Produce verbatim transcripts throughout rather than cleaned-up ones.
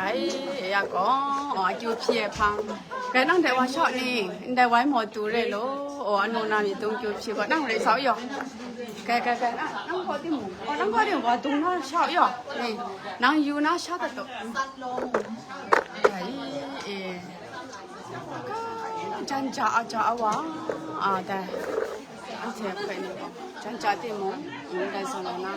Ai, ya gaw, aw, akyu hpyi ai hpang. Gai nang dai wa shaw ni, ndai wai maw tu re lo, aw, anu na mi tung kyu hpyi gaw, nang re sau yaw. Gai, gai, gai, nang, nang gaw di mu, aw, nang gaw di mu, wa tung na shaw yaw. Ni, nang yu na sha dat tu. Ai, e. Jan ja a ja a wa, a, dai. Anhte hpe ni gaw, jan ja timung, mm, dai zawn na.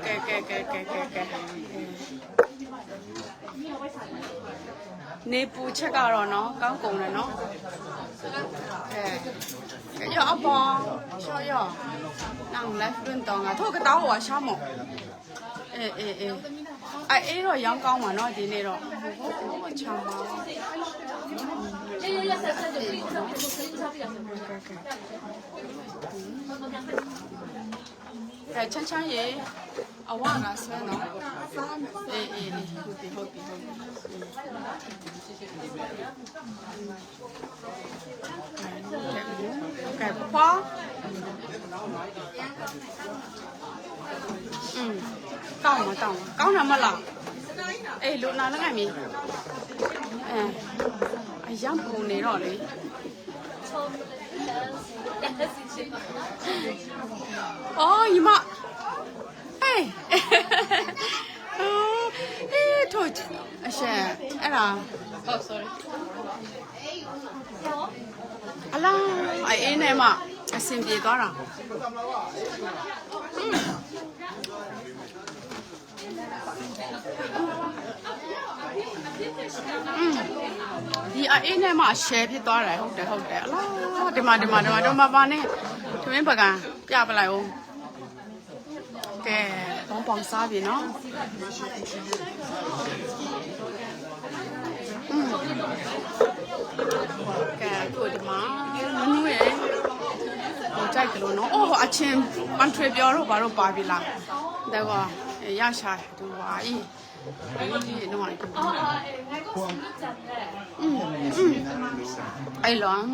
Ke, ke, ke. Ni pu che ka ro no, kang kong na no. Ke. Ke yo a pa, sha yo. Nang life run tong a, tho ka ta wa sha mo. เออ เออ เออ ไอเอတော့ရောင်းကောင်းပါနော် ဒီနေ့တော့။ ချမ်းပါ။ ကဲ ချမ်းချမ်းရေ အဝါကဆွဲနော်။ အေး အေး အေး ဟုတ်ပြီ ဟုတ်ပြီ ဟုတ်ပြီ။ ကဲ ဖွား။ อืม တောင်းပါ တောင်းပါ။ ကောင်းတာမလား။ အေး လူနာလည်းငါမီး။ အဲ အရမ်းပူနေတော့လေ။ အော် ညီမ။ ဟေး။ အေး ထိုး အရှက် အဲ့ဒါ။ Oh, sorry. အလား အအေးနဲ့မှ အဆင်ပြေသွားတာ။ อืม อืม ဒီအအေးနဲ့မှ အရှယ်ဖြစ်သွားတယ်။ ဟုတ်တယ် ဟုတ်တယ်။ အလား ဒီမှာ ဒီမှာ ဒီမှာ ဒီမှာ ပါနေ။ ထမင်းပကံ ပြပလိုက်ဦး။ ကဲ ဘောင်းပေါင်စားပြီနော်။ อืม ကဲ အခုဒီမှာ နူးနူးရဲ့ ဟို ကြိုက်တယ်လို့နော်။ အိုး အချင်း entree ပြောတော့ ဘာလို့ပါပြီလား။ ဒါက ရရှာတူပါ အင်း အင်း အင်း အဲ့လို။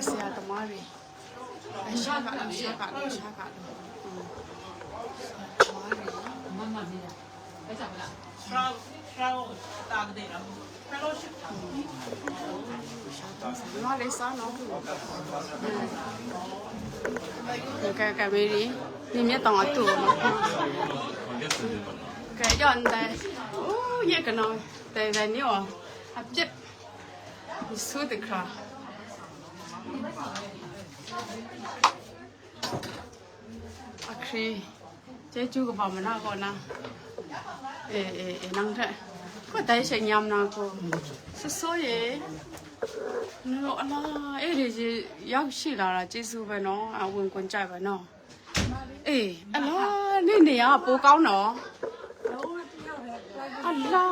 ဆရာသမားတွေ အရကလို့ ရကလို့ ရကလို့ อืม ဆရာသမားတွေ မမမီးတာ အဲ့ကြောင့်မလား trial trial တာကတဲ့လား fellowship တာ ညီမလေးစားနော်။ ကဲ ကဲ မေးရီ နင်မျက်တောင်အတူနော်။ ကဲ ကြောက်နေတယ်။ အိုး ညက်ကနော်။ တဲတယ် နေရော အပြစ် ဆိုးတခါ အခရီး ကျဲကျူးကပါမနာကောနာ။ အဲ အဲ အဲ နန်းထက် ကိုယ်တိုင်ဆိုင်ညမ်နာကို စိုးစိုးရေ နင်တို့အလား အဲ့ဒီရေရောက်ရှိလာတာ ကျေးဇူးပဲနော်။ အဝင်ခွင့်ကြိုက်ပဲနော်။ အေး အလား နေ့နေရပိုကောင်းတော့ အလား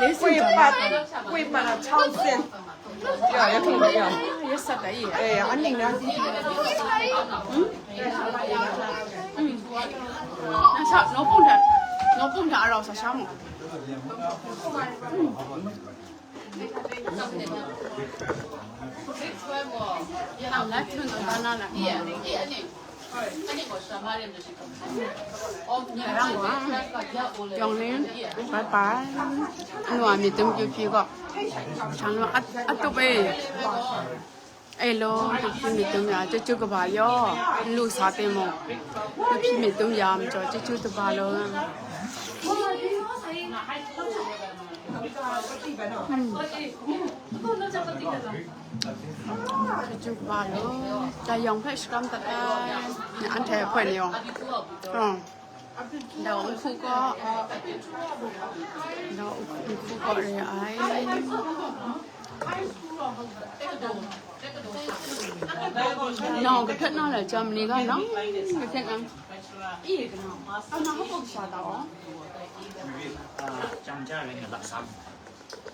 လေးဆင့်ကြာလာတယ်။ ဝေးပါတာ ခြောက်ဆင့်။ ရရထုံးရ။ ရဆက်တယ်။ အေး အနည်းငယ်။ 那啥，挪动点，挪动点，让我想想。嗯。 Yawng ni, bye bye. Anu a myit dum kyu hpyi gaw, shang nu a, a tup e. E law, kyu hpyi myit dum ya, chyeju kaba yaw, n lu sa te mung, kyu hpyi myit dum ya majaw, chyeju kaba law. Chyeju kaba law, dai yawng hpe shakram dat ai, anhte hpoi ni yawng. Dau nhku gaw, dau nhku gaw re ai. Nau kahtet na lai jam ni ga nang kahtet na. Ana hapok sha ta o.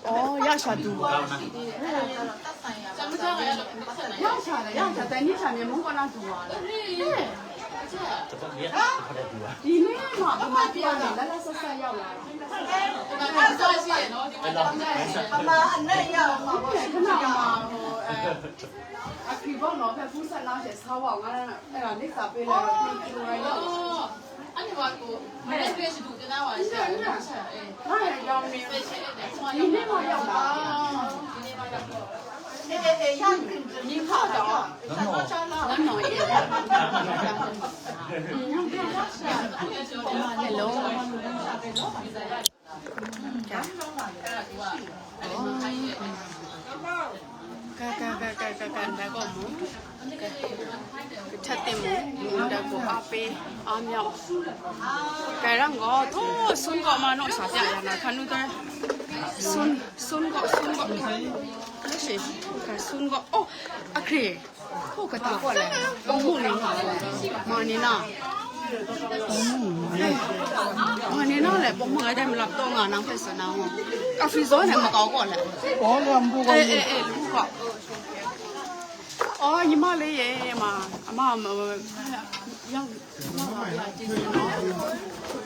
哦，压下肚。压下来，压下，在你下面蒙古那肚啊。对。ဒီနေ့မှဗမာပြည်ကနေလာလာဆက်ဆက်ရောက်လာတာ။ အမအနက်ရောက်မှာပေါ့။ ခဏမှဟိုအဲအဖေဘောနော်ဖက်ကူးဆက်နောက်ဆက်ဆောင်းပါငါအဲ့ဒါလိပ်စာပေးလိုက်တော့ပြီးပြီးတော့ရောက်။ အဲ့ဒီကမနက်ခင်းရှိတူတင်လာပါရှာ။ ငါလည်းရောက်နေ။ ဒီနေ့မှရောက်လာ။ ဒီနေ့မှရောက်တော့။ Hello. Ka, ka, ka, ka, ka, ka, nda gaw mu. Ka, ka chat te mu. Mu nda gaw a pe, a myau. Kai rang gaw, thaw sun gaw ma naw sha pya ya na, hkan nu ta. Sun, sun gaw, sun gaw. Ka shi, ka sun gaw. Oh, a hkre. Hku kata kaw le, pawng mung ni nga, ma ni na? Pawng mung. Ma ni na le, pawng mung ai dai malap taw nga nang hpe sa na ngo. Ka frizz ne makau kaw le. Oh, le, ambu kaw. Eh, eh, eh, lu kaw. Oh, ni ma le ye, ma, ma, ma, yang,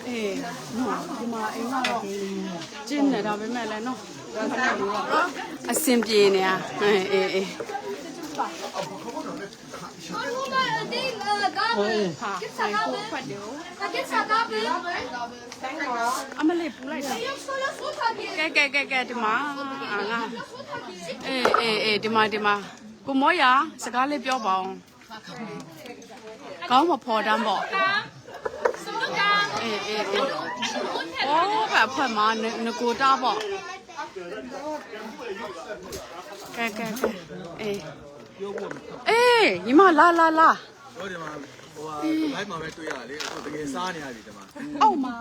eh, no, ni ma, eh, nga, jin ne da be me le no. အဆင်ပြေနေอ่ะ အေးအေးအေး ဟာ ဆိုင်ကိုဖတ်တယ်။ အမလေးပူလိုက်တာ။ ကဲကဲကဲကဲ ဒီမှာ အာ ငါ အေးအေးအေး ဒီမှာ ဒီမှာ ကိုမော်ရ စကားလေးပြောပါအောင်။ ခေါင်းမဖော်တမ်းပေါ့။ အေးအေးအေး။ ဟောဘက်အဖက်မှာ န နကိုတားပေါ့။ ကဲကဲကဲ အေး ပြောဖို့မခက်ဘူး။ အေး ညီမ လာလာလာ။ ဟိုဒီမှာ ဟိုဟာ live မှာပဲတွေ့ရတယ်လေ။ အခုတကယ်စားနေရပြီဒီမှာ။ အောက်မှာ။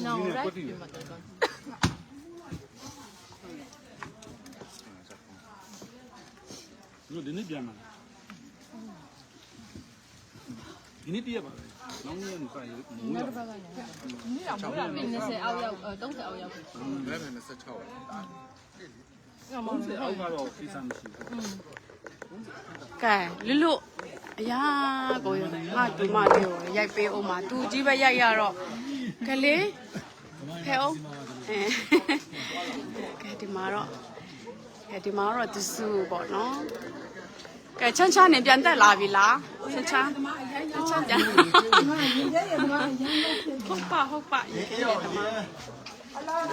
No, right? ဒီနေ့ပြန်မှာ။ ဒီနေ့တည့်ရက်ပါပဲ။ နောက်နေ့ကနေစရင်မိုး နောက် ရွာ တစ်ပတ်ကနေ။ မင်းကမိုးရွာမင်း နှစ်ဆယ်အောက်ရောက် အဲ သုံးဆယ်အောက်ရောက်ပြီ။ ဒါပေမဲ့ နှစ်ဆယ့်ခြောက်ပါ။ သုံးဆယ်အောက်ကတော့ကိစ္စမရှိဘူး။ ကဲ လူလူ အရာကို ငါတူမလေးကို ရိုက်ပေးဦးမှာ။ သူကြီးပဲရိုက်ရတော့ ကလေး ဖဲအောင်။ အဲ ကဲ ဒီမှာတော့ ကဲ ဒီမှာတော့ သူစုပေါ့နော်။ ကဲ ချမ်းချမ်းနေ ပြန်တက်လာပြီလား။ ချမ်းချမ်း ချမ်းချမ်းပြန်။ ဟုတ်ပါ ဟုတ်ပါ။ ရေခဲရေသမား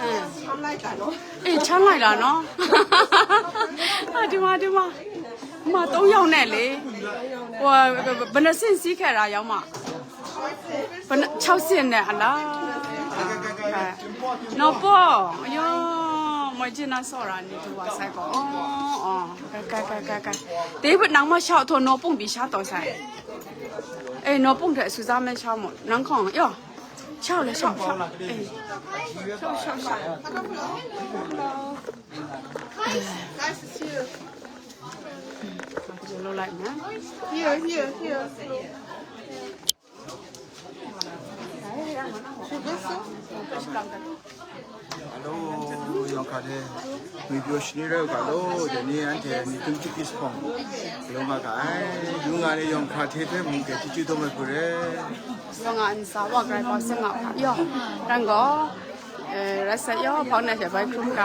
။ အဲ။ ချမ်းလိုက်တာနော်။ အေး ချမ်းလိုက်တာနော်။ အာ ဒီမှာ ဒီမှာ။ အမ သုံးယောက်နဲ့လေ။ ဟို ဘယ်နှစ်ဆင့်စီးခဲ့တာ ရောက်မှ။ ဘယ်နှစ် ခြောက်ဆင့်နဲ့ အလား။ နော်ပေါ့။ အယော မွေးကျင်းသားစော့တာနေ သူပါဆိုင်ကော။ အော် ကဲ ကဲ ကဲ ကဲ ကဲ။ တေးပနံမှာ ရှောက်ထိုး နော်ပုံပြီး ရှောက်တော့ဆိုင်။ အေး နော်ပုံတဲ့ စူးစမ်းမဲ ရှောက်မို့ နန်းခေါင် ယော ရှောက်လေ ရှောက် ရှောက်။ အေး ရှောက် ရှောက် ရှောက်။ Nice to see you. ဘယ်လိုလုပ်လိုက်မလဲ။ Here, here, here. အလို ရောင်ခါထဲ ငွေပြောရှင်နေတဲ့အခါလို့ ဒီနေ့အန်တီ နေတုံးချစ်ကစ်ဖောင် လုံးဝက အဲ လူငါလေး ရောင်ခါထဲပဲ မူကဲ ချစ်ချစ်တော့မဲ့ ကိုယ်ရဲ ရောင်ငါ အန်စာ ဝါကရိုင်ပေါင်း ဆယ့်ငါးပါ။ ရောင် ရန်ကုန် အဲ ရက်စက်ရော ဖောင်နဲ့ ရပိုင်ခရုံးက